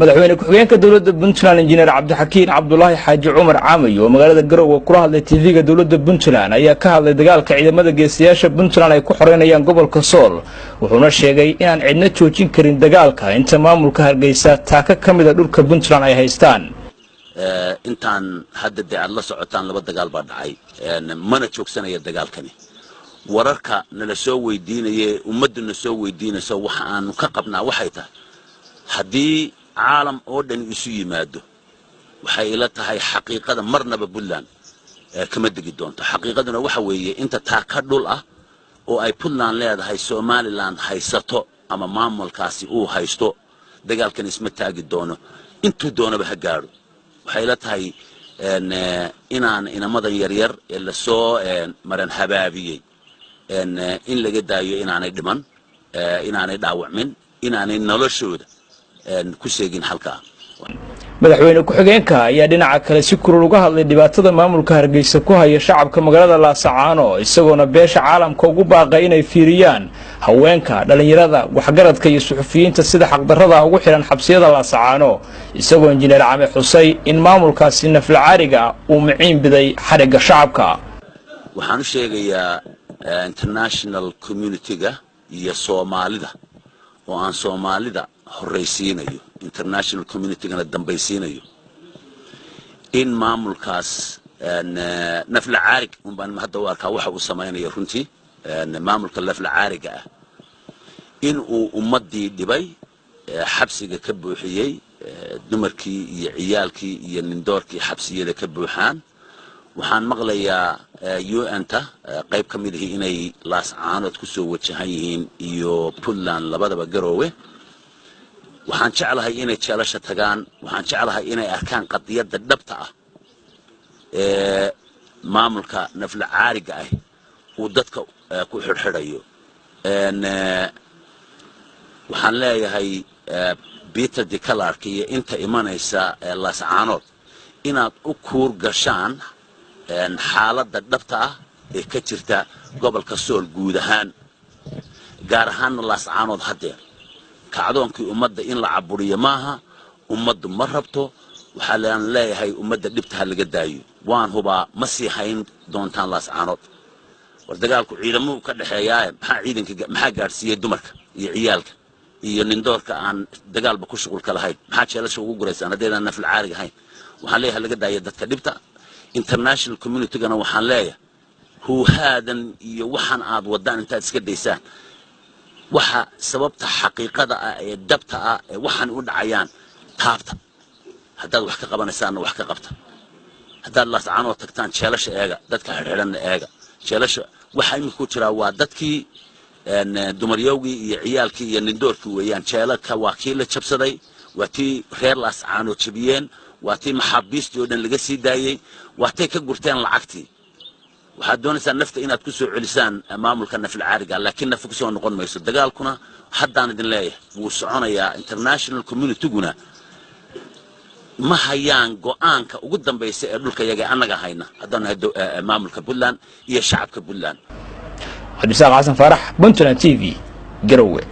Madaxweyne ku-xigeenka dowladda Puntland, Injineer Cabdixakiin Cabdulaahi Xaaji Cumar Camay, oo magaalada Garowe kula hadlay TV-ga dowladda Puntland, ayaa ka hadlay dagaalka ciidamada geesiyaasha Puntland ay ku xoreynayaan gobolka Sool. Wuxuuna sheegay inaan cidna joojin karin dagaalka inta maamulka Hargeysa taaka ka mida dhulka Puntland ay haystaan. Intaan hadda dee aad la socotaan, laba dagaal baa dhacay, mana joogsanaya dagaalkani. Wararka nala soo weydiinaye, ummaddu na soo weydiinayso, waxa aanu ka qabnaa waxay tahay, haddii caalam oo dhan isu yimaado, waxay ila tahay xaqiiqada marnaba Puntland kama degi doonto. Xaqiiqaduna waxa weeye, inta taaka dhul ah oo ay Puntland leedahay Somaliland haysato ama maamulkaasi uu haysto, dagaalkan isma taagi doono, intuu doonaba ha gaadho. Waxay ila tahay inaan inamadan yaryar ee lasoo maran habaabiyey in laga daayo, inaanay dhiman, inaanay dhaawacmin, inaanay noloshooda ku seegin halkaa. Madaxweyne ku-xigeenka ayaa dhinaca kale si kulul uga hadlay dhibaatada maamulka Hargeysa ku haya shacabka magaalada Laasacaano, isagoona beesha caalamka ugu baaqay inay fiiriyaan haweenka, dhallinyarada, waxgaradka iyo suxufiyiinta sida xaqdarrada ugu xidhan xabsiyada Laasacaano, isagoo Injineer Came xusay in maamulkaasi naflacaariga uu miciin biday xadhigga shacabka. Waxaan u sheegayaa international community-ga iyo Soomaalida, oo aan Soomaalida horraysiinayo, international community-gana dambaysiinayo, in maamulkaas nafla caarig un baan hadda u arkaa waxa uu samaynayo runtii, maamulka nafla caariga ah, in uu ummaddii dhibay, xabsiga ka buuxiyey, dumarkii iyo ciyaalkii iyo nindoorkii xabsiyada ka buuxaan. Waxaan maqlayaa UN-ta qayb ka mid ihi inay Laascaanood ku soo wajahan yihiin iyo Puntland labadaba, Garoowe. Waxaan jeclahay inay jeelasha tagaan. Waxaan jeclahay inay arkaan qadiyadda dhabta ah ee maamulka nafla caariga ah uu dadka ku xidhxidhayo. Waxaan leeyahay Peter de Clercq iyo inta imanaysa Laascaanood inaad u kuur gashaan xaaladda dhabta ah ee ka jirta gobolka Sool guud ahaan, gaar ahaanna Laascaanood. Haddeer kacdoonkii ummadda in la caburiyo maaha, ummaddu ma rabto. Waxaa laan leeyahay, ummadda dhibta ha laga daayo. Waan hubaa ma sii hayn doontaan Laascaanood. War dagaalku ciidamuu ka dhexeeyaaye, maxaa ciidanka, maxaa gaadhsiiyey dumarka iyo ciyaalka iyo nindoorka aan dagaalba ku shuqulka lahayn? Maxaa jeelasha ugu guraysaan haddaydaan nafl caarig ahayn? Waxaan leeyahay, laga daaya dadka dhibta. International community-gana waxaan leeyahay, huuhaadan iyo waxaan aad wadaan intaad iska daysaan, waxa sababta xaqiiqada ah ee dhabta ah ee waxaan u dhacayaan taabta. Haddaad wax ka qabanaysaanna wax ka qabta. Haddaad Laascaanood tagtaan, jeelasha eega, dadka xidhxidhanna eega. Jeelasha waxa iminka ku jiraa waa dadkii dumaryowgii iyo ciyaalkii iyo nindoorkii weeyaan. Jeelalka waa kii la jabsaday, waa tii reer Laascaanood jabiyeen, waa tii maxaabiistii oo dhan laga sii daayey, waa tay ka gurteen lacagtii. Waxaad doonaysaa nafta inaad ku soo celisaan maamulka nafl caariga, laakiin nafa kusoo noqon mayso. Dagaalkuna haddaan idin leeyahay wuu soconayaa. International community-guna ma hayaan go'aanka ugu dambaysa ee dhulka yaga annaga hayna, haddaan nahay maamulka Puntland iyo shacabka Puntland. Cabdisaaq Xasan Faarax, Puntland TV, Garowe.